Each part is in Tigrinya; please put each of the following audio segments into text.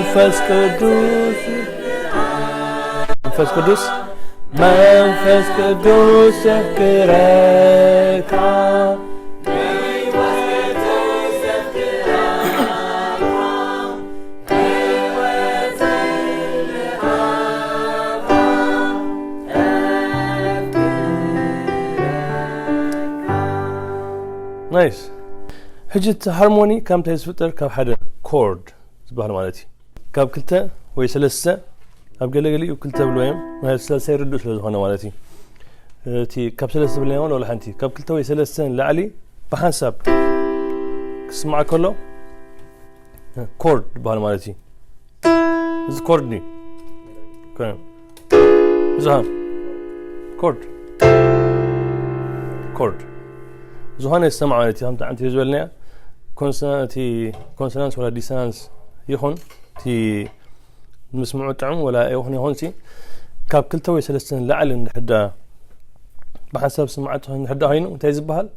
መንፈስ ቅዱስ መንፈስ ቅዱስ መንፈስ ቅዱስ ዘፍቅረካ ናይስ። ሕጂ እቲ ሃርሞኒ ካብ እንታይ ዝፍጠር? ካብ ሓደ ኮርድ ዝበሃል ማለት እዩ። ካብ ክልተ ወይ ሰለስተ፣ ኣብ ገለገሊኡ ክልተ ብሎ እዮም። ማለት ሰለስተ ይርድኡ ስለ ዝኾነ ማለት እዩ። እቲ ካብ ሰለስተ ዝብለናዮ ወላ ሓንቲ፣ ካብ ክልተ ወይ ሰለስተ ንላዕሊ ብሓንሳብ ክስማዕ ከሎ ኮርድ ዝበሃል ማለት እዩ። እዚ ኮርድ እዩ። ኮ- እዚ ኸ? ኮርድ ኮርድ ዝኾነ ይሰማዕ ማለት እዩ። ከምቲ ዓንቲ ዝበልናያ ኮንሶናንቲ ኮንሶናንስ ወላ ዲሶናንስ ይኹን እቲ ምስምዑ ጥዑም ወላ ይኹን ይኹን ሲ ካብ ክልተ ወይ ሰለስተ ንላዕሊ እንድሕዳ ብሓንሳብ ስማዕቲ እንድሕዳ ኮይኑ እንታይ ዝበሃል?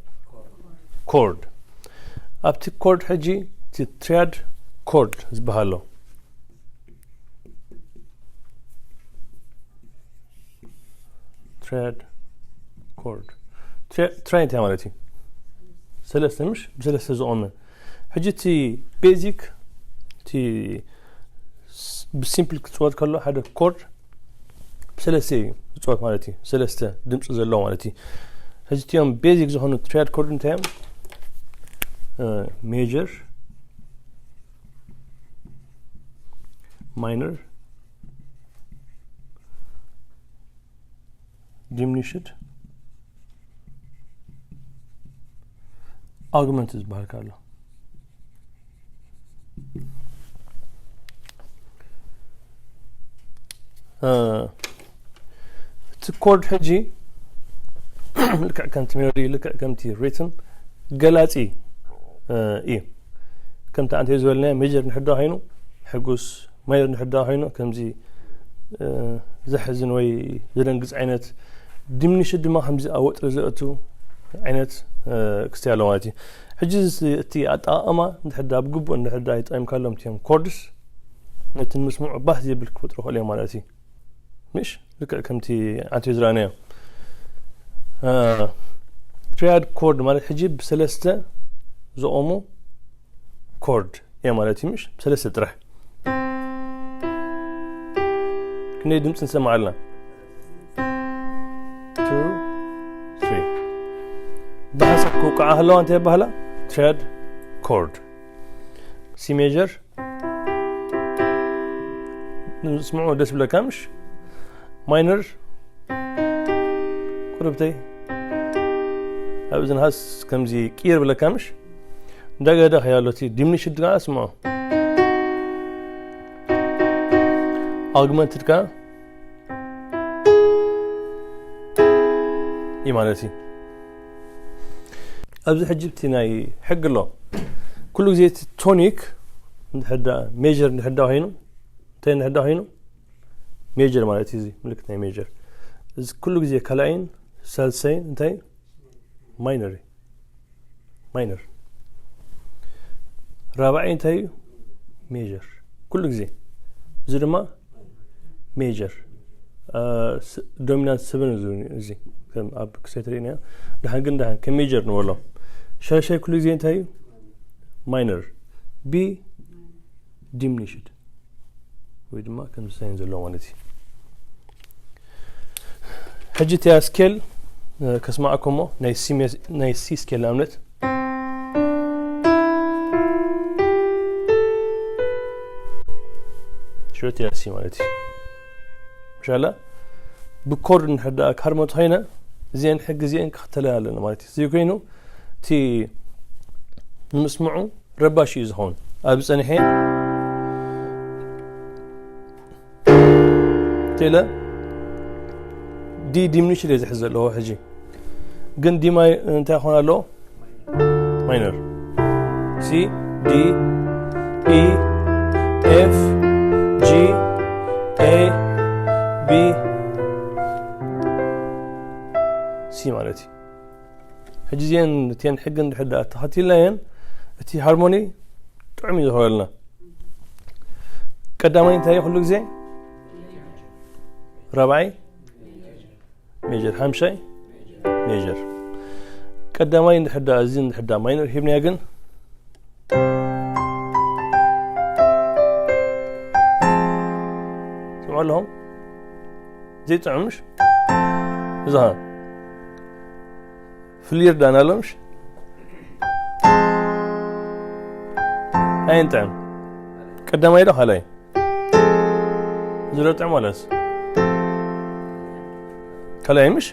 ኮርድ። ኣብቲ ኮርድ ሕጂ እቲ ትሪያድ ኮርድ ዝበሃል ኣሎ። ትሪያድ ኮርድ። ትሪያድ እንታይ ማለት እዩ? ሰለስተ ምሽ ብሰለስተ ዝቆመ። ሕጂ እቲ ቤዚክ እቲ ብሲምፕል ክፅወት ከሎ ሓደ ኮርድ ብሰለስተ እዩ ዝፅወት ማለት እዩ። ሰለስተ ድምፂ ዘለዎ ማለት እዩ። ሕጂ እቲኦም ቤዚክ ዝኾኑ ትሪያድ ኮርድ እንታይ እዮም? ሜጀር፣ ማይነር፣ ዲሚኒሽድ፣ ኣውግመንት ዝበሃል ኣሎ። እቲ ኮርድ ሕጂ ልክዕ ከምቲ ሜሎዲ ልክዕ ከምቲ ሪትም ገላፂ እዩ። ከምቲ ኣንተ ዝበልናዮ ሜጀር ንሕዳ ኮይኑ ሕጉስ፣ ማይነር ንሕዳ ኮይኑ ከምዚ ዘሕዝን ወይ ዘደንግፅ ዓይነት፣ ዲሚኒሽድ ድማ ከምዚ ኣብ ወጥሪ ዘእቱ ዓይነት ክስታይ ኣሎ ማለት እዩ። ሕጂ እቲ ኣጠቃቅማ እንድሕዳ ብግቡእ እንድሕዳ ይጠቂምካሎም እቲዮም ኮርድስ ነቲ ንምስምዑ ባህ ዘብል ክፈጥሩ ክእል እዮም ማለት እዩ። ምሽ ልክዕ ከምቲ ኣንተ ዝረኣናዮ ትሪያድ ኮርድ ማለት ሕጂ ብሰለስተ ዝቆሙ ኮርድ እየ ማለት እዩ። ምሽ ብሰለስተ ጥራሕ ክንደይ ድምፂ ንሰማዕ ኣለና? ብሓንሳብ ክውቃዓ ከለዋ እንታይ ይባሃላ? ትሪያድ ኮርድ። ሲ ሜጀር ንስምዑ ደስ ብለካ ምሽ? ማይነር ቁርብተይ ኣብ እዝንኻስ ከምዚ ቅይር ብለካ ምሽ? እንዳገዳ ከያሎ እቲ ዲሚኒሽድ ከዓ ስምዖ። ኣግመንትድ ከዓ እዩ ማለት እዩ። ኣብዚ ሕጂ እቲ ናይ ሕጊ ኣሎ። ኩሉ ግዜ እቲ ቶኒክ እንድሕዳ ሜጀር እንድሕዳ ኮይኑ እንታይ እንድሕዳ ኮይኑ ሜጀር ማለት እዩ። እዚ ምልክት ናይ ሜጀር እዚ ኩሉ ግዜ ካልኣይን ሳልሳይን እንታይ ማይነር እዩ። ማይነር ራብዓይ እንታይ እዩ? ሜጀር ኩሉ ግዜ። እዚ ድማ ሜጀር ዶሚናንት ሰቨን እዚ ከም ኣብ ክሰት ርኢና ድሓን ግን ድሓን ከም ሜጀር ንበሎ። ሻሻይ ኩሉ ግዜ እንታይ እዩ? ማይነር ቢ ዲሚኒሽድ ወይ ድማ ከም ሳይን ዘለዎ ማለት እዩ። ሕጂ እቲያ ስኬል ከስማዕኩሞ ናይ ሲ ስኬል ንኣብነት ሽወት እያ ሲ ማለት እዩ። ምሻላ ብኮርድ እንድሕር ደኣ ክሃርሞ ተኾይነ እዚአን ሕጊ እዚአን ክኽተላ ኣለና ማለት እዩ። እዚ ኮይኑ እቲ ንምስምዑ ረባሽ እዩ ዝኸውን። ኣብ ጸኒሐ ቴለ ዲ ዲሚኒሽድ እየ ዝሕዝ ዘለዎ ሕጂ ግን ዲ ማይ እንታይ ይኾን ኣለዎ? ማይነር ሲ ዲ ኢ ኤፍ ጂ ኤ ቢ ሲ ማለት እዩ። ሕጂ እዚአን እቲአን ሕጊ እንድሕር ደኣ ተኸቲልናየን እቲ ሃርሞኒ ጥዑም እዩ ዝኸበልና። ቀዳማይ እንታይ እዩ? ኩሉ ግዜ ራብዓይ ሜጀር፣ ሓምሻይ ሜጀር። ቀዳማይ እንድሕዳ፣ እዚ እንድሕዳ ማይነር ሂብናዮ ግን፣ ስምዑ ኣለኹም? ዘይጥዑም ምሽ? እዚ ኸ ፍሊር ዳና ኣሎ ምሽ? ኣይንጥዕም። ቀዳማይ ዶ ካልኣይ? ዝረጥዕ ማለት ካልኣይ ምሽ?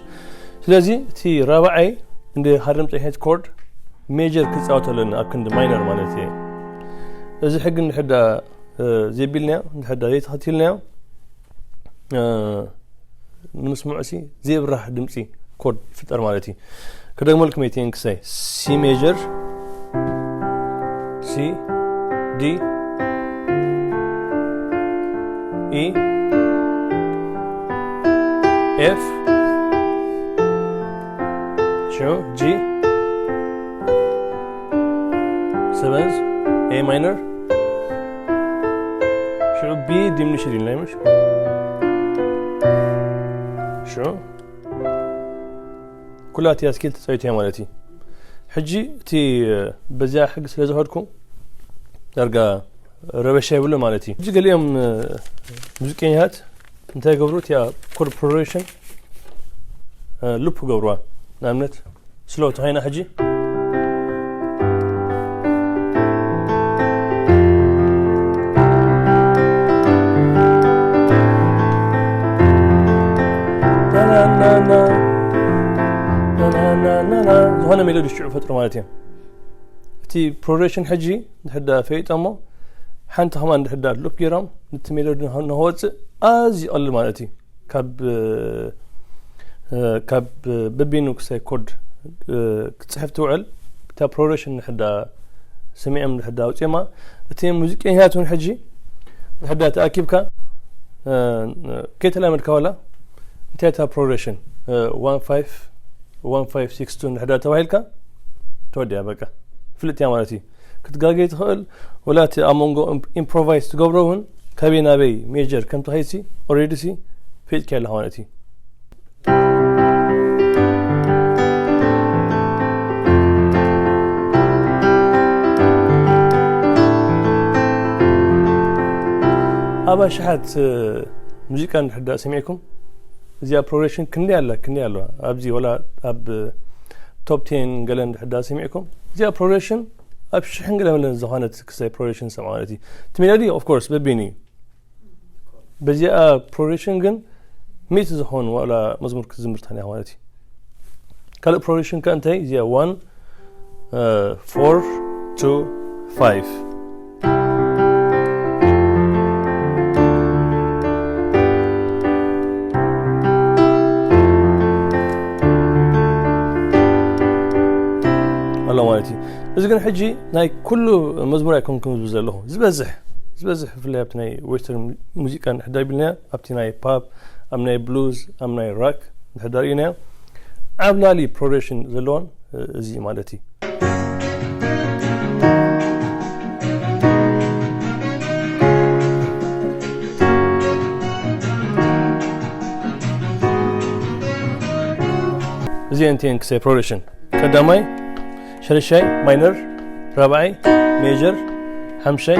ስለዚ እቲ ራብዓይ እንደ ሃርም ጸይሐት ኮርድ ሜጀር ክጻወት ኣለና ኣብ ክንዲ ማይነር ማለት እዩ። እዚ ሕጊ እንድሕዳ፣ እ፣ ዘይቢልናዮ፣ እንድሕዳ ዘይተኸቲልናዮ፣ እ፣ ንምስምዑ ሲ ዘይብራህ ድምፂ ኮርድ ይፍጠር ማለት እዩ። ክደግመልኩም እየ፣ ቴንክሳይ ሲ ሜጀር፣ ሲ፣ ዲ፣ ኢ፣ ኤፍ፣ ሽዑ ጂ፣ ሰቨንዝ፣ ኤ ማይነር፣ ሽዑ ቢ ዲሚኒሽድ ኢልና እዩ፣ ሽዑ ኩላትያ ስኬል ተጻዊትያ ማለት እዩ። ሕጂ እቲ በዚያ ሕጊ ስለ ዝኸድኩ ዳርጋ ረበሻ ይብሉ ማለት እዩ። ሕጂ ገሊኦም ሙዚቀኛታት እንታይ ገብሩ? እቲያ ኮርድ ፕሮግሬሽን ሉፕ ገብሩዋ። ንኣብነት ስሎ ተኾይና ሕጂ ዝኾነ ሜሎዲ ሽዑ ፈጥሩ ማለት እዮም። እቲ ፕሮግሬሽን ሕጂ እንድሕዳ ፈይጦሞ፣ ሓንቲ ከማን እንድሕዳ ሉፕ ገይሮም ነቲ ሜሎዲ ንኸ-፣ ንኸወፅእ ኣዝዩ ይቐልል ማለት እዩ። ካብ፣ እ፣ ካብ በቢኑ ክሳይ ኮድ፣ እ፣ ክትፅሕፍ ትውዕል፣ እታ ፕሮግሬሽን እንድሕዳ ሰሚዖም እንድሕዳ ኣውፅኦማ፣ እቲ ሙዚቀኛታት እውን ሕጂ እንድሕዳ ተኣኪብካ፣ እ፣ ከይተላመድካ ዋላ እንታይ እታ ፕሮግሬሽን፣ እ፣ ዋን ፋይቭ፣ ዋን ፋይቭ ሲክስ ቱ እንድሕዳ ተባሂልካ ተወዲያ በቃ። ፍልጥ እያ ማለት እዩ። ክትጋገይ ትኽእል፣ ወላ እቲ ኣብ መንጎ ኢም-፣ ኢምፕሮቫይዝ ትገብሮ እውን ካበይ ናበይ ሜጀር ከም ትኸይድሲ ኦልሬዲ ሲ ፈሊጥካዮ ኣለኻ ማለት እዩ። ኣብ ኣሽሓት፣ እ፣ ሙዚቃ እንድሕር ደኣ ሰሚዕኩም፣ እዚኣ ፕሮግሬሽን ክንደይ ኣላ፣ ክንደይ ኣለዋ። ኣብዚ ወላ ኣብ ቶፕ ቴን ገለ እንድሕር ደኣ ሰሚዕኩም፣ እዚኣ ፕሮግሬሽን ኣብ ሽሕን ገለ መለን ዝኾነት ክሳይ ፕሮግሬሽን ሰምዓ ማለት እዩ። እቲ ሜሎዲ ኦፍ ኮርስ በቢኑ እዩ። በዚኣ ፕሮግሬሽን ግን ሚእቲ ዝኾኑ ዋላ መዝሙር ክትዝምር ትኽእል ኢኻ ማለት እዩ። ካልእ ፕሮግሬሽን ከ እንታይ? እዚኣ ዋን፣ እ፣ ፎር፣ ቱ፣ ፋይቭ። ኣሎ ማለት እዩ። እዚ ግን ሕጂ ናይ ኩሉ መዝሙር ኣይኮንኩን ዝብል ዘለኹ። ዝበዝሕ፣ ዝበዝሕ ብፍላይ ኣብቲ ናይ ዌስተርን ሙዚቃ እንድሕር ዳር ቢልናዮ፣ ኣብቲ ናይ ፓፕ፣ ኣብ ናይ ብሉዝ፣ ኣብ ናይ ራክ እንድሕር ዳር ርኢናዮ፣ ዓብላሊ ፕሮግሬሽን ዘለዎን፣ እ፣ እዚ ማለት እዩ። እዚአን እቲአን ክሳይ ፕሮግሬሽን። ቀዳማይ ሸርሻይ ማይነር፣ ራብዓይ ሜጀር፣ ሓምሻይ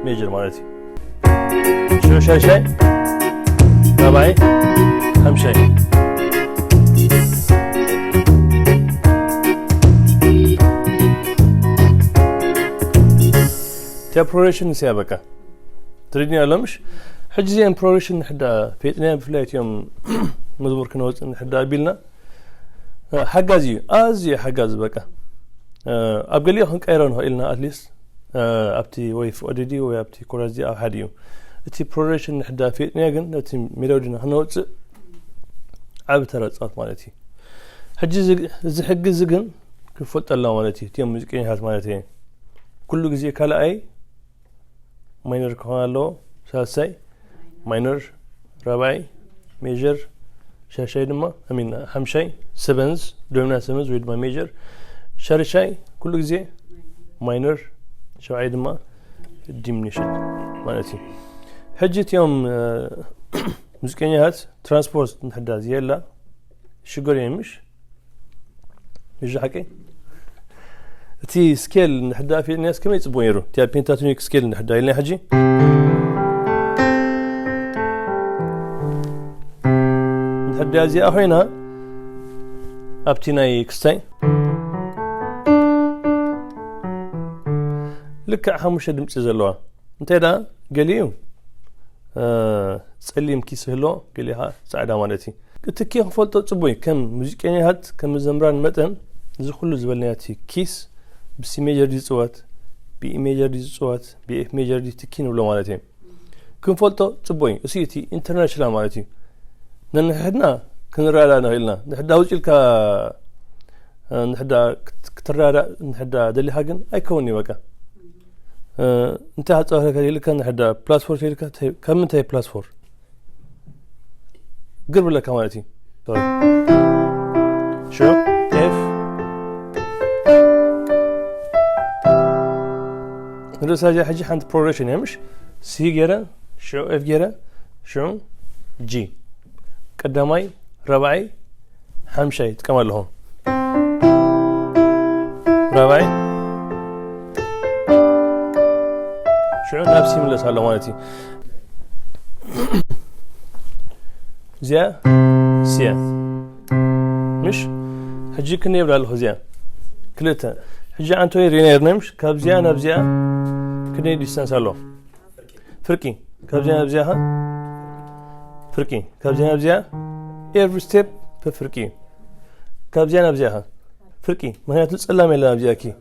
ሜጀር ማለት እዩ። ሽዑ ሸርሻይ፣ ራብዓይ፣ ሓምሻይ። እቲኣ ፕሮግሬሽን ንስያ በቃ። ትርድኒ ኣሎ ምሽ? ሕጂ እዚአን ፕሮግሬሽን ንሕዳ ፈጥንያ ብፍላይ እቲኦም መዝሙር ክነወፅእ ንሕዳ ኣቢልና፣ እ፣ ሓጋዚ እዩ። ኣዝዩ ሓጋዚ በቃ። እ፣ ኣብ ገሊኡ ክንቀይሮ ንኽእል ኢና፣ ኣትሊስት፣ እ፣ ኣብቲ ወይ ፍቐድዲ ወይ ኣብቲ ኮራዚ ኣብ ሓደ እዩ። እቲ ፕሮግሬሽን ንሕዳ ፈጥንያ ግን ነቲ ሜሎዲ ንክነወፅእ ዓቢ ተራ ፃወት ማለት እዩ። ሕጂ እዚ፣ እዚ ሕጊ እዚ ግን ክፈልጦ ኣለዎ ማለት እዩ። እቲኦም ሙዚቀኛታት ማለት እዩ። ኩሉ ግዜ ካልኣይ ማይነር ክኾን ኣለዎ። ሳልሳይ ማይነር፣ ራብዓይ ሜጀር፣ ሻሻይ ድማ፣ I mean፣ ሓምሻይ ሰቨንዝ፣ ዶሚናንት ሰቨንዝ ወይ ድማ ሜጀር፣ ሻርሻይ ኩሉ ግዜ ማይነር፣ ሸብዓይ ድማ ዲሚኒሽድ። ማለት እዩ። ሕጂ እቲኦም ሙዚቀኛታት ትራንስፖርት ንሕዳ ዝየላ ሽግር እዮም ምሽ ምሽ ሓቂ እቲ ስኬል ንሕዳ ፊልንያስ ከመይ ጽቡቅ ነይሩ? እቲ ፔንታቶኒክ ስኬል ንሕዳ ኢልና ሕጂ ንሕዳ እዚኣ ኮይና ኣብቲ ናይ ክስታይ ልክዕ ሓሙሽተ ድምፂ ዘለዋ እንታይ ዳ ገሊኡ ጸሊም ኪስ ህሎ ገሊኻ ጻዕዳ ማለት እዩ። እቲ ኪ ክፈልጦ ጽቡይ ከም ሙዚቀኛታት ከም መዘምራን መጠን እዚ ኩሉ ዝበልናዮ እቲ ኪስ ብሲ ሜጀር ድዩ ዝጽወት ብኢ ሜጀር ድዩ ዝጽወት ብኤፍ ሜጀር ድዩ ትኪ ንብሎ ማለት እዩ። ክንፈልጦ ጽቡይ እሱ እቲ ኢንተርናሽናል ማለት እዩ። ነንሕድና ክንረዳ ንኽእልና ንሕዳ ውጭልካ ንሕዳ ክትረዳ ንሕዳ ደሊኻ ግን ኣይከውን እዩ በቃ እንታይ ሓፀወካ ኢልካ ንሕዳ ፕላስ ፎር ኢልካ ካብ ምንታይ ፕላስ ፎር ግር ብለካ ማለት እዩ። ሽዑ ኤፍ ንርእሳ እዚኣ ሕጂ ሓንቲ ፕሮግሬሽን እያ ምሽ ሲ ገይረ ሽዑ ኤፍ ገይረ ሽዑ ጂ ቀዳማይ ራብዓይ ሓምሻይ ይጥቀም ኣለኹ። ራብዓይ ሽዑ ናብ ሲ ይምለስ ኣሎ ማለት እዩ። እዚኣ ሲ እያ ምሽ ሕጂ ክንደይ ይብል ኣለኹ እዚኣ ክልተ ሕጂ ኣንቶኒ ሪና ርና ምሽ ካብዚኣ ናብዚኣ ክንደይ ዲስታንስ ኣሎ ፍርቂ ካብዚኣ ናብዚኣ ኸ ፍርቂ ካብዚኣ ናብዚኣ ኤቭሪ ስቴፕ ብፍርቂ እዩ። ካብዚኣ ናብዚኣ ኸ ፍርቂ ምክንያቱ ጸላም የለን ኣብዚኣ ኪ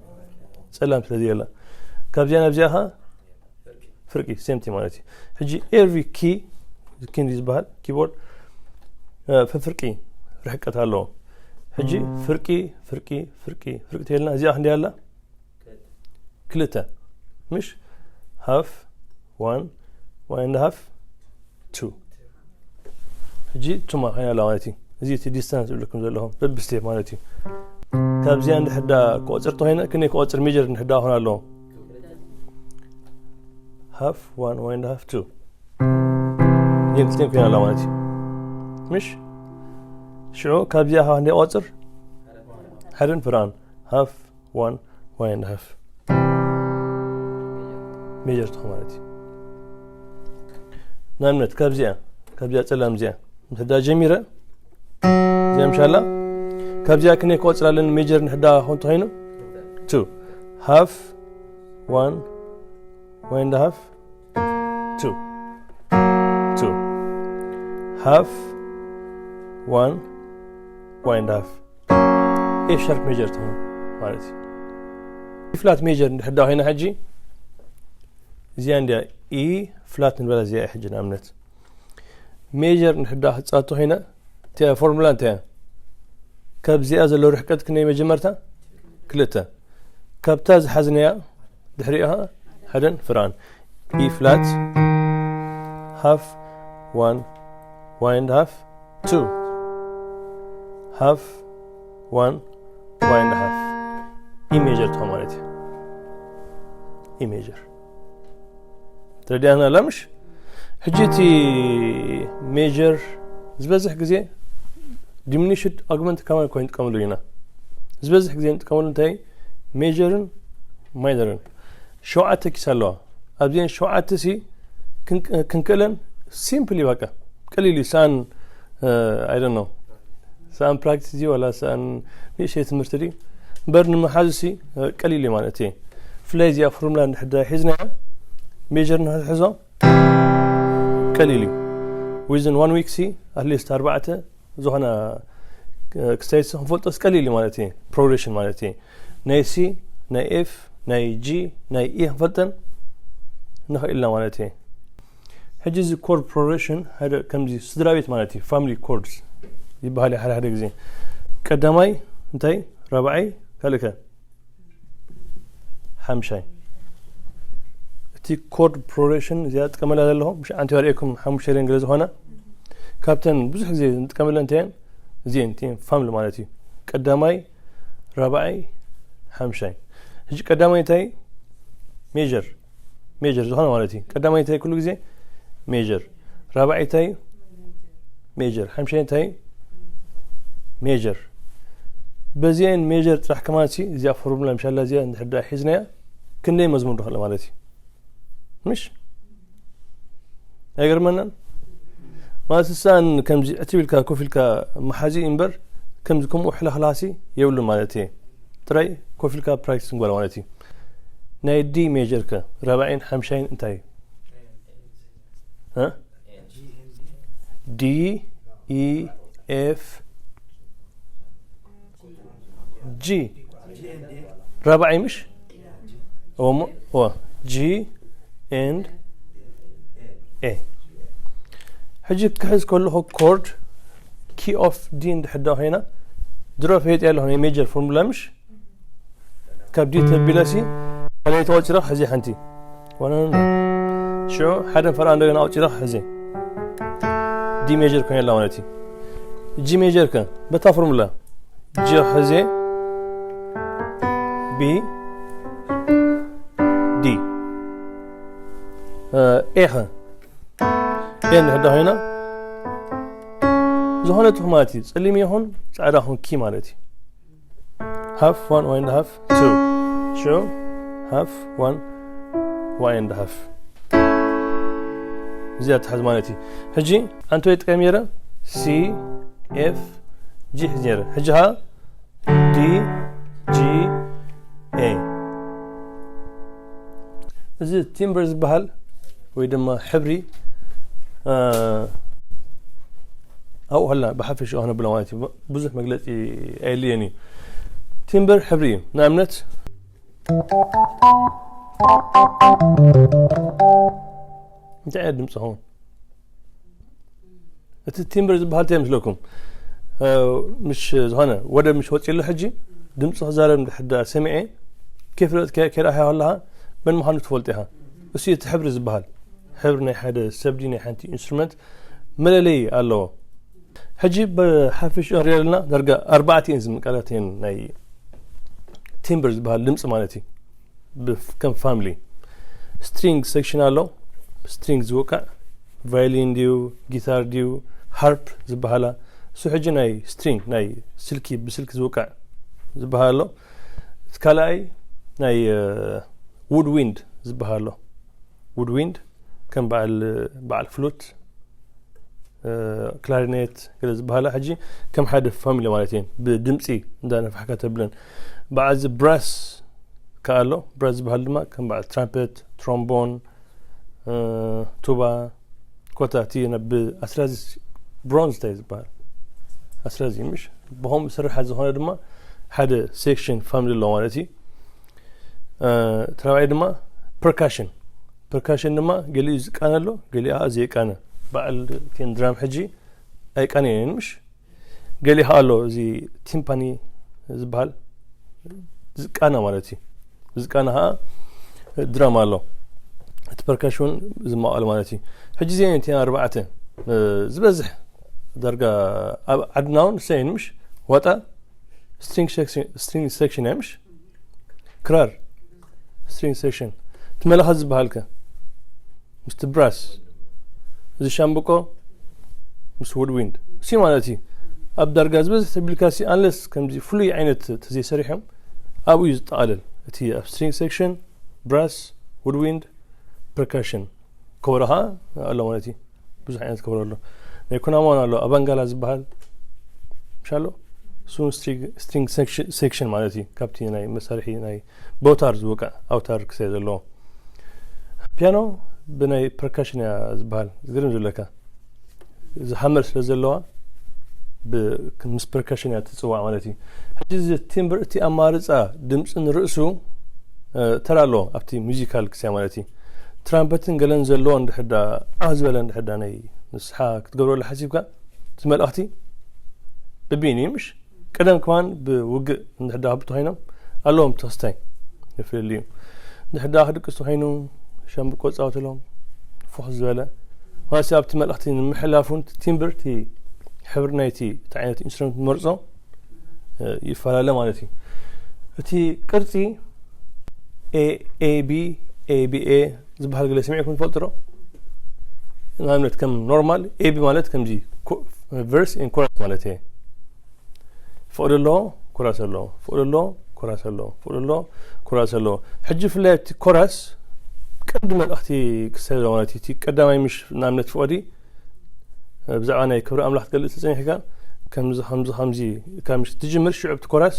ጸላም ስለ የላ ካብዚኣ ናብዚኣ ኸ ፍርቂ ሴምቲ ማለት እዩ። ሕጂ ኤቭሪ ኪ ክንዲ ዝበሃል ኪቦርድ ፍፍርቂ ርሕቀት ኣለዎ። ሕጂ ፍርቂ ፍርቂ ፍርቂ ፍርቂ ተልና እዚኣ ክንዲ ኣላ ክልተ ምሽ ሃፍ ዋን ዋን ኤንድ ሃፍ ቱ ሕጂ ቱማ ኮይና ኣላ ማለት እዩ። እዚ እቲ ዲስታንስ ዝብለኩም ዘለኹም በብስቴፕ ማለት እዩ። ካብዚኣ እንድሕዳ ክቆፅር ተኮይነ ክንደይ ክቆፅር ሜጀር እንድሕዳ ክኾን ኣለዎ ሃፍ ዋን ዋን ኤንድ ሃፍ ቱ እዚን ክልቲን ኮይና ኣላ ማለት እዩ። ምሽ ሽዑ ካብዚኣ ካብ ክንደይ ቆፅር ሓደን ፍርኣን ሃፍ ዋን ዋን ኤንድ ሃፍ ሜጀር ትኾ ማለት እዩ። ንኣብነት ካብዚኣ ካብዚኣ ጸላም እዚኣ እንተዳ ጀሚረ እዚኣ ምሻላ ካብዚኣ ክንደይ ክቆጽር ኣለኒ ሜጀር ንሕዳ ክኾን ተኾይኑ ቱ ሃፍ ዋን ዋን ኤንድ ሃፍ ቱ ቱ ሃፍ ዋን ዋን ኤንድ ሃፍ ኤፍ ሻርፕ ሜጀር ትኾን ማለት እዩ። ኢ ፍላት ሜጀር እንድሕዳ ኮይና ሕጂ እዚኣ እንዲያ ኢ ፍላት ንበላ እዚኣ ሕጂ ንኣብነት ሜጀር እንድሕዳ ክፃወት ኮይና እቲኣ ፎርሙላ እንታይ እያ? ካብዚኣ ዘሎ ርሕቀት ክንደይ መጀመርታ ክልተ ካብታ ዝሓዝናያ ድሕሪኣ ሓደን ፍርኣን ኢ ፍላት ሃፍ ዋን ዋን ኤንድ ሃፍ ቱ ሃፍ ዋን ዋን ኤንድ ሃፍ ኢ ሜጀር ትኾ ማለት እዩ። ኢ ሜጀር ተረዲኣና ኣላ ምሽ? ሕጂ እቲ ሜጀር ዝበዝሕ ግዜ ዲሚኒሽድ ኣግመንት ከማን ኮይኑ ንጥቀመሉ ኢና። ዝበዝሕ ግዜ ንጥቀመሉ እንታይ ሜጀርን ማይነርን ሸውዓተ ኪስ ኣለዋ። ኣብዚአን ሸውዓተ ሲ ክንክእለን ሲምፕል እዩ በቃ ቀሊል እዩ። ሳን ኣይ ዶንት ኖ ሳን ፕራክቲስ እዩ ወላ ሳን ንእሽተይ ትምህርቲ ድዩ እምበር ንምሓዙ ሲ ቀሊል እዩ ማለት እዩ። ብፍላይ እዚኣ ፎርሙላ እንድሕር ሒዝናያ ሜጀር ንክትሕዞ ቀሊል እዩ። ዊዝን ዋን ዊክ ሲ ኣትሊስት ኣርባዕተ ዝኾነ ክስታይት ክንፈልጦስ ቀሊል እዩ ማለት እዩ። ፕሮግሬሽን ማለት እዩ ናይ ሲ ናይ ኤፍ ናይ ጂ ናይ ኢ ክንፈልጠን ንኽእል ኢና ማለት እዩ። ሕጂ እዚ ኮርድ ፕሮግሬሽን ሓደ ከምዚ ስድራ ቤት ማለት እዩ ፋሚሊ ኮርድስ ይበሃል እዩ ሓደ ሓደ ግዜ ቀዳማይ እንታይ ራብዓይ ካልእከ ሓምሻይ እቲ ኮርድ ፕሮግሬሽን እዚኣ ጥቀመላ ዘለኹ ምሽ ኣንቲ ኣርእየኩም ሓሙሽተ ሬን ገለ ዝኾና ካብተን ብዙሕ ግዜ ንጥቀመለን እንተየን እዚአን እቲአን ፋምሊ ማለት እዩ ቀዳማይ ራብዓይ ሓምሻይ ሕጂ ቀዳማይ እንታይ ሜጀር ሜጀር ዝኾነ ማለት እዩ። ቀዳማይ እንታይ ኩሉ ግዜ ሜጀር፣ ራብዓይ እንታይ ሜጀር፣ ሓምሻይ እንታይ ሜጀር። በዚአን ሜጀር ጥራሕ ከማን ሲ እዚኣ ፎርሙላ ምሻላ እዚኣ እንድሕር ደኣ ሒዝናያ ክንደይ መዝሙር ንኽእል ማለት እዩ። ምሽ ኣይገርመናን? ማለት እሳን ከምዚ ዕትብ ኢልካ ኮፍ ኢልካ መሓዚ እምበር ከምዚ ከምኡ ሕላኽላሲ የብሉን ማለት እየ። ጥራይ ኮፍ ኢልካ ፕራክቲስ ንጓል ማለት እዩ። ናይ ዲ ሜጀር ከ ራብዓይን ሓምሻይን እንታይ እዩ? እ? ዲ ኢ ኤፍ ጂ ራብዓይ ምሽ? እሞ ጂ ኤንድ ኤ። ሕጂ ክሕዝ ከለኹ ኮርድ ኪ ኦፍ ዲ እንድሕዳ ኮይና ድሮ ፈየጥ ያለኹ ናይ ሜጀር ፎርሙላ ምሽ? ካብ ዲ ተቢለሲ ካልኣይቲ ኣውፂራ ሕዚ ሓንቲ ዋናና ሽዑ ሓደ ፈርኣ እንደገና ኣውፂራ ሕዚ ዲ ሜጀር ኮይና ኣላ ማለት እዩ። ጂ ሜጀር ከ በታ ፎርሙላ ጂ ሕዚ ቢ ዲ ኤ ኸ ኤ እንድሕዳ ኮይና ዝኾነ ትኹ ማለት እዩ። ፀሊም ይኹን ፃዕዳ ኹን ኪ ማለት እዩ። ሃፍ ዋን ዋይ እንድ ሃፍ ቱ ሽዑ ሃፍ ዋን ዋይ እንድ ሃፍ እዚኣ ትሓዝ ማለት እዩ። ሕጂ ኣንቶ ይጥቀም ነይረ ሲ ኤፍ ጂ ሕዚ ነይረ ሕጂ ሃ ዲ ጂ ኤ። እዚ ቲምብር ዝበሃል ወይ ድማ ሕብሪ ኣብኡ ከላ ብሓፈሽ ክነብሎ ማለት እዩ። ብዙሕ መግለፂ ኣየድልየን እዩ። ቲምብር ሕብሪ እዩ። ንኣብነት እንታይ ዓይነት ድምፂ ኸውን? እቲ ቲምብር ዝበሃል እንታይ ምስለኩም? ምሽ ዝኾነ ወደ ምሽ ወፂሉ ሕጂ ድምፂ ክዛረብ እንድሕዳ ሰሚዐ ከይፍለጥ ከይረኣያ ከለኻ መን ምዃኑ ትፈልጥ ኢኻ። እሱ እቲ ሕብሪ ዝበሃል ሕብሪ ናይ ሓደ ሰብዲ ናይ ሓንቲ ኢንስትሩመንት መለለይ ኣለዎ። ሕጂ ብሓፈሽ ንሪኦ ዘለና ዳርጋ ኣርባዕተ እየን ዝምቃላት እየን ናይ ቲምብር ዝበሃል ድምፂ ማለት እዩ። ከም ፋሚሊ ስትሪንግ ሴክሽን ኣሎ። ስትሪንግ ዝውቃዕ ቫዮሊን ድዩ ጊታር ድዩ ሃርፕ ዝበሃላ እሱ ሕጂ ናይ ስትሪንግ ናይ ስልኪ ብስልኪ ዝውቃዕ ዝበሃል ኣሎ። እቲ ካልኣይ ናይ ውድ ዊንድ ዝበሃል ኣሎ። ውድ ዊንድ ከም በዓል በዓል ፍሉት ክላሪኔት ገለ ዝበሃላ ሕጂ ከም ሓደ ፋሚሊ ማለት እየን። ብድምፂ እንዳነፋሕካ ተብለን በዓዚ ብራስ ከኣ ኣሎ። ብራስ ዝበሃል ድማ ከም በዓል ትራምፐት፣ ትሮምቦን፣ ቱባ ኮታ እቲ ብኣስራዚ ብሮንዝ እንታይ ዝበሃል ኣስራዚ ምሽ ብኸምኡ ስርሓት ዝኾነ ድማ ሓደ ሴክሽን ፋሚሊ ኣሎ ማለት እዩ። ተራባይ ድማ ፐርካሽን ፐርካሽን ድማ ገሊኡ ዝቃነ ኣሎ ገሊኣ ዘይቃነ በዓል ቴን ድራም ሕጂ ኣይቃነየን ምሽ ገሊኡ ኣሎ እዚ ቲምፓኒ ዝበሃል ዝቃነ ማለት እዩ። ዝቃነ ከዓ ድራም ኣሎ እቲ ፐርካሽን ዝማቐል ማለት እዩ። ሕጂ እዚአን እቲን ኣርባዕተ ዝበዝሕ ዳርጋ ኣብ ዓድና እውን ሰይን ምሽ ዋጣ ስትሪንግ ሴክሽን እያ ምሽ ክራር ስትሪንግ ሴክሽን እቲ መለኸት ዝበሃልከ ምስቲ ብራስ እዚ ሻምብቆ ምስ ውድ ዊንድ እሲ ማለት እዩ። ኣብ ዳርጋ ዝበዝሕ ተቢልካ ሲ ኣንለስ ከምዚ ፍሉይ ዓይነት ተዘይሰሪሖም ኣብኡ እዩ ዝጠቓለል እቲ ኣብ ስትሪንግ ሴክሽን ብራስ ውድ ዊንድ ፐርካሽን ከበሮ ከዓ ኣሎ ማለት እዩ። ብዙሕ ዓይነት ከበሮ ኣሎ። ናይ ኩናማን ኣሎ ኣባንጋላ ዝበሃል ምሻ ኣሎ እሱ ስትሪንግ ሴክሽን ማለት እዩ። ካብቲ ናይ መሳርሒ ናይ ቦታር ዝወቃዕ ኣውታር ክሳይ ዘለዎ ፒያኖ ብናይ ፐርካሽን እያ ዝበሃል ዝገርም ዝብለካ እዚ ሃመር ስለ ዘለዋ ምስ ፐርካሽን እያ ትፅዋዕ ማለት እዩ። ሕጂ እዚ ቲምብር እቲ ኣማርፃ ድምፂ ንርእሱ ተራ ኣለዎ ኣብቲ ሙዚካል ክስያ ማለት እዩ። ትራምፐትን ገለን ዘለዎ እንድሕዳ ዓው ዝበለ እንድሕዳ ናይ ንስሓ ክትገብረሉ ሓሲብካ እቲ መልእኽቲ ብቢኒ ምሽ ቀደም ከማን ብውግእ እንድሕዳ ክብቱ ኮይኖም ኣለዎም ተክስታይ ይፍልል እዩ። እንድሕዳ ክድቅስ ተኮይኑ ሻምብቆ ፃወትሎም ፍኹስ ዝበለ ማለሲ ኣብቲ መልእኽቲ ንምሕላፉን ቲምብር እቲ ሕብሪ ናይቲ እቲ ዓይነት ኢንስትሩመንት ንመርፆ ይፈላለ ማለት እዩ። እቲ ቅርፂ ኤቢ ኤቢኤ ዝበሃል ገለ ሰሚዕኩም ትፈልጡ ዶ? ንኣብነት ከም ኖርማል ኤቢ ማለት ከምዚ ቨርስ ን ኮረስ ማለት እየ። ፍቕዲ ኣሎ፣ ኮራስ ኣሎ፣ ፍቕዲ ኣሎ፣ ኮራስ ኣሎ፣ ፍቕዲ ኣሎ፣ ኮራስ ኣሎ። ሕጂ ብፍላይ እቲ ኮራስ ቀንዲ መልእኽቲ ክሰለ ማለት እዩ። እቲ ቀዳማይ ምሽ ንኣብነት ፍቕዲ ብዛዕባ ናይ ክብሪ ኣምላኽ ትገልጽ ተጸኒሕካ ከምዚ ከምዚ ከምዚ ካብ ምሽ ትጅምር ሽዑ ኣብቲ ኮራስ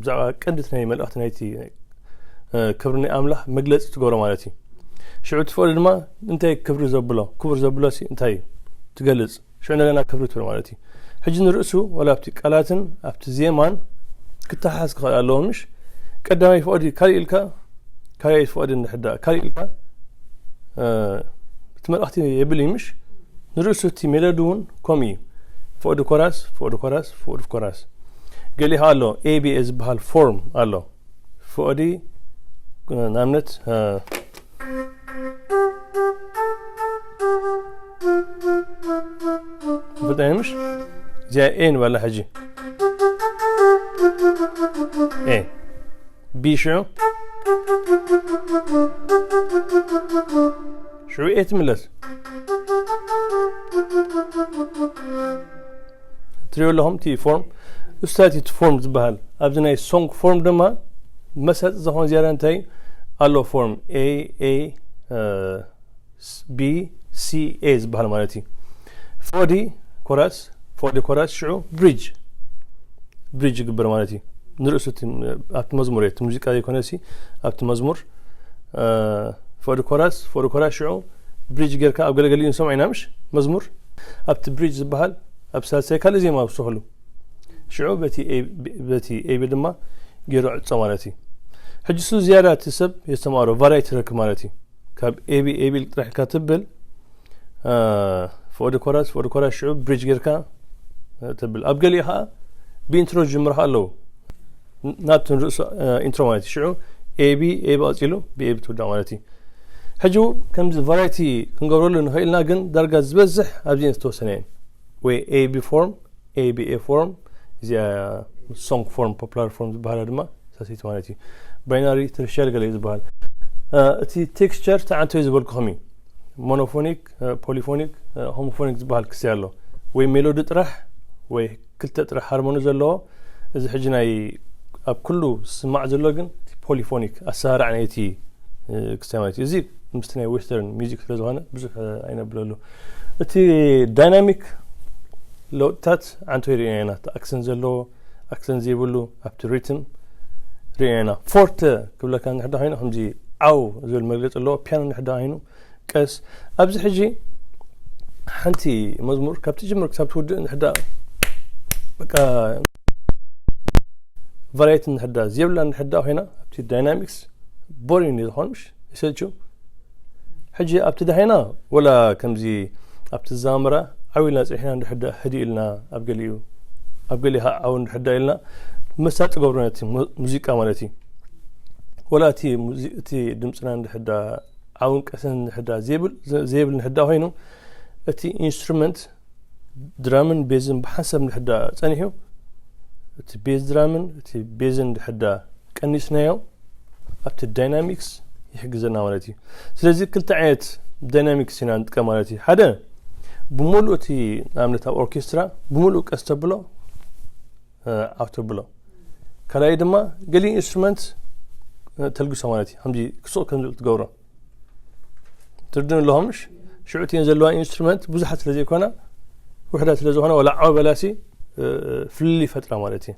ብዛዕባ ቀንዲ ናይ መልእኽቲ ናይቲ ክብሪ ናይ ኣምላኽ መግለጺ ትገብሮ ማለት እዩ። ሽዑ ትፈቕዶ ድማ እንታይ ክብሪ ዘብሎ ክቡር ዘብሎ ሲ እንታይ እዩ ትገልጽ ሽዑ እንደገና ክብሪ ትብል ማለት እዩ። ሕጂ ንርእሱ ወላ ኣብቲ ቃላትን ኣብቲ ዜማን ክተሓዝ ክኽእል ኣለዎ ምሽ ቀዳማይ ፍቕዲ ካልእ ኢልካ ካልኣይ ፍቕዲ እንድሕዳ ካልእ ኢልካ እቲ መልእኽቲ የብል እዩ ምሽ ንርእሱ እቲ ሜሎዲ እውን ከምኡ እዩ። ፍቕዲ ኮራስ ፍቕዲ ኮራስ ፍቕዲ ኮራስ ገሊኻ ኣሎ ኤቢኤ ዝበሃል ፎርም ኣሎ። ፍቕዲ ንኣብነት ፍልጠ ምሽ እዚኣ ኤ ንበላ ሕጂ ኤ ቢ ሽዑ ሽዑ ኤ ትምለስ ትሪኦ ኣለኹም እቲ ፎርም እሱታት እቲ ፎርም ዝበሃል ኣብዚ ናይ ሶንግ ፎርም ድማ መሳጢ ዝኾን ዝያዳ እንታይ ኣሎ ፎርም ኤ ኤ ቢ ሲ ኤ ዝበሃል ማለት እዩ። ፎዲ ኮራስ ፎዲ ኮራስ ሽዑ ብሪጅ ብሪጅ ይግበር ማለት እዩ። ንርእሱ ኣብቲ መዝሙር እቲ ሙዚቃ ዘይኮነሲ ኣብቲ መዝሙር ፎዲ ኮራስ ፎዲ ኮራስ ሽዑ ብሪጅ ጌርካ ኣብ ገለገሊ ንሰምዖ ኢና ምሽ መዝሙር ኣብቲ ብሪጅ ዝበሃል ኣብ ሳልሳይ ካልእ ዜማ ውስኽሉ ሽዑ በቲ ኤቢ ድማ ገይሩ ዕጾ ማለት እዩ። ሕጂ ሱ ዝያዳ እቲ ሰብ የስተማቕሮ ቫራይቲ ረክ ማለት እዩ። ካብ ኤቢ ኤቢ ጥራሕ ኢልካ ትብል ፍቕዲ ኮራስ ፍቕዲ ኮራስ ሽዑ ብሪጅ ጌርካ ትብል ኣብ ገሊኡ ከዓ ብኢንትሮ ዝጅምሩ ከዓ ኣለዉ። ናብቲ ንርእሱ ኢንትሮ ማለት እዩ። ሽዑ ኤቢ ኤቢ ቀፂሉ ብኤቢ ትውዳእ ማለት እዩ። ሕጂ ከምዚ ቫራይቲ ክንገብረሉ ንኽእልና ግን ዳርጋ ዝበዝሕ ኣብዚአን ዝተወሰነ እየን ወይ ኤቢ ፎርም ኤቢኤ ፎርም እዚኣ ሶንግ ፎርም ፖፕላር ፎርም ዝበሃላ ድማ ሳሲቲ ማለት እዩ። ባይናሪ ተርሻሪ ገለ እዩ ዝበሃል። እቲ ቴክስቸር ተዓንቶ እዩ ዝበልኩኹም እዩ። ሞኖፎኒክ፣ ፖሊፎኒክ፣ ሆሞፎኒክ ዝበሃል ክሲ ኣሎ ወይ ሜሎዲ ጥራሕ ወይ ክልተ ጥራሕ ሃርሞኒ ዘለዎ እዚ ሕጂ ናይ ኣብ ኩሉ ዝስማዕ ዘሎ ግን ፖሊፎኒክ ኣሰራርዓ ናይቲ ክስታይ ማለት እዩ። እዚ ምስቲ ናይ ዌስተርን ሚዚክ ስለ ዝኾነ ብዙሕ ኣይነብለሉ። እቲ ዳይናሚክ ለውጥታት ዓንቶ ሪእና ኢና። እቲ ኣክሰንት ዘለዎ ኣክሰንት ዘይብሉ ኣብቲ ሪትም ሪእና ኢና። ፎርተ ክብለካ እንድሕዳ ኮይኑ ከምዚ ዓው ዝብል መግለፂ ኣለዎ። ፒያኖ እንድሕዳ ኮይኑ ቀስ ኣብዚ ሕጂ ሓንቲ መዝሙር ካብ ትጅምር ክሳብ ትውድእ እንድሕዳ በቃ ቫራይቲ እንድሕዳ ዝየብላ እንድሕዳ ኮይና ኣብቲ ዳይናሚክስ ቦሪንግ እዩ ዝኾን ምሽ ይሰልችው። ሕጂ ኣብቲ ዳሃይና ወላ ከምዚ ኣብቲ ዛምራ ዓው ኢልና ፅሒና እንድሕዳ ህዲ ኢልና ኣብ ገሊኡ ኣብ ገሊኡ ከዓ ዓው እንድሕዳ ኢልና መሳጢ ገብሮ ነቲ ሙዚቃ ማለት እዩ። ወላ እቲ ድምፅና እንድሕዳ ዓውን ቀስን እንድሕዳ ዘይብል እንድሕዳ ኮይኑ እቲ ኢንስትሩመንት ድራምን ቤዝን ብሓንሳብ እንድሕዳ ፀኒሑ እቲ ቤዝ ድራምን እቲ ቤዝን እንድሕዳ ቀኒስናዮ ኣብቲ ዳይናሚክስ ይሕግዘና ማለት እዩ። ስለዚ ክልተ ዓይነት ዳይናሚክስ ኢና ንጥቀም ማለት እዩ። ሓደ ብሙሉእ እቲ ንኣብነት ኣብ ኦርኬስትራ ብሙሉእ ቀስ ተብሎ ዓው ተብሎ ካልኣይ ድማ ገሊኡ ኢንስትሩመንት ተልግሶ ማለት እዩ። ከምዚ ክሱቕ ከም ዝብል ትገብሮ ትርድን ኣለኹም ምሽ ሽዑ እቲን ዘለዋ ኢንስትሩመንት ብዙሓት ስለ ዘይኮና ውሕዳት ስለ ዝኾነ ወላ ዓው በላሲ ፍልል ይፈጥራ ማለት እዩ።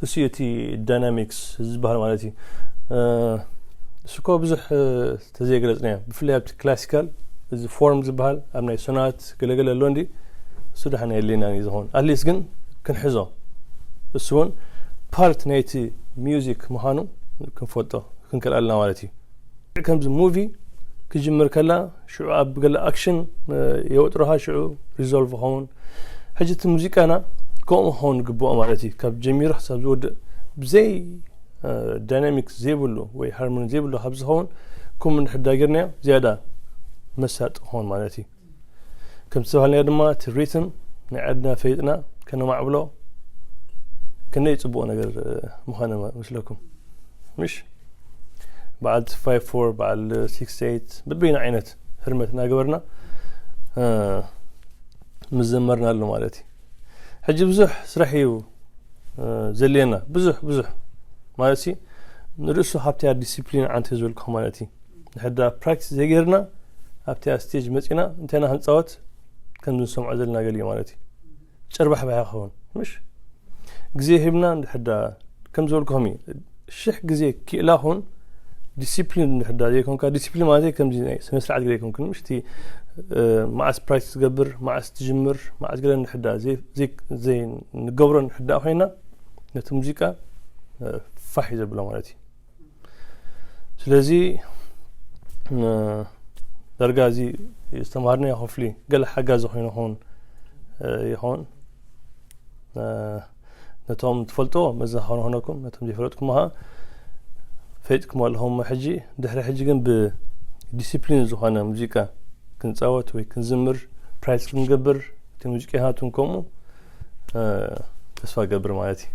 እሱ እዩ እቲ ዳይናሚክስ ዝበሃል ማለት እዩ። እሱ እኮ ብዙሕ ተዘየገለፅና ብፍላይ ኣብቲ ክላሲካል እዚ ፎርም ዝበሃል ኣብ ናይ ሶናት ገለገለ ኣሎ እንዲ እሱ ደሓን የድልየና እዩ ዝኾን ኣትሊስት ግን ክንሕዞ እሱ እውን ፓርት ናይቲ ሚውዚክ ምዃኑ ክንፈልጦ ክንክእል ኣለና ማለት እዩ። ከምዚ ሙቪ ክጅምር ከላ ሽዑ ኣብ ገለ ኣክሽን የወጥሮኻ ሽዑ ሪዞልቭ ኸውን። ሕጂ እቲ ሙዚቃና ከምኡ ክኸውን ግብኦ ማለት እዩ። ካብ ጀሚሩ ክሳብ ዝወድእ ብዘይ ዳይናሚክ ዘይብሉ ወይ ሃርሞኒ ዘይብሉ ካብ ዝኸውን ከምኡ እንድሕዳ ጌርናዮ ዝያዳ መሳጢ ክኸውን ማለት እዩ። ከም ዝተባህልናዮ ድማ እቲ ሪትም ናይ ዓድና ፈሊጥና ከነማዕብሎ ክንደይ ፅቡቕ ነገር ምዃነ መስለኩም ምሽ? በዓል ፋይቭ ፎር በዓል ሲክስ ኤይት በበይኑ ዓይነት ህርመት እናገበርና ምዘመርና ኣሎ ማለት እዩ። ሕጂ ብዙሕ ስራሕ እዩ ዘልየና፣ ብዙሕ ብዙሕ ማለት ሲ ንርእሱ ካብቲያ ዲሲፕሊን ዓንተ ዝበልኩ ማለት እዩ። ንሕዳ ፕራክቲስ ዘይገርና ኣብቲያ ስቴጅ መፂና እንተና ክንፃወት ከም ዝንሰምዖ ዘለና ገሊ ማለት እዩ። ጨርባሕ ባሕ ክኸውን ምሽ ግዜ ሂብና እንድሕዳ ከም ዝበልኩኹም እዩ። ሽሕ ግዜ ክኢላ ኹን ዲሲፕሊን እንድሕዳ ዘይኮንካ፣ ዲሲፕሊን ማለት ከምዚ ናይ ስነ ስርዓት ገለ ይኮንኩን ምሽ እቲ መዓስ ፕራክቲስ ትገብር፣ መዓስ ትጅምር፣ መዓስ ገለ እንድሕዳ ዘይንገብሮ እንድሕዳ ኮይና ነቲ ሙዚቃ ፋሕ እዩ ዘብሎ ማለት እዩ። ስለዚ ዳርጋ እዚ ዝተምሃርናዮ ክፍሊ ገለ ሓጋዚ ኮይኑ ኸውን ይኸውን። ነቶም ትፈልጥዎ መዘኻኸሪ ኾነኩም፣ ነቶም ዘይፈለጥኩም ኸዓ ፈሊጥኩም ኣለኹም። ሕጂ ድሕሪ ሕጂ ግን ብዲሲፕሊን ዝኾነ ሙዚቃ ክንፃወት ወይ ክንዝምር ፕራይስ ክንገብር እቲ ሙዚቃ ይሃቱን ከምኡ ተስፋ ገብር ማለት እዩ።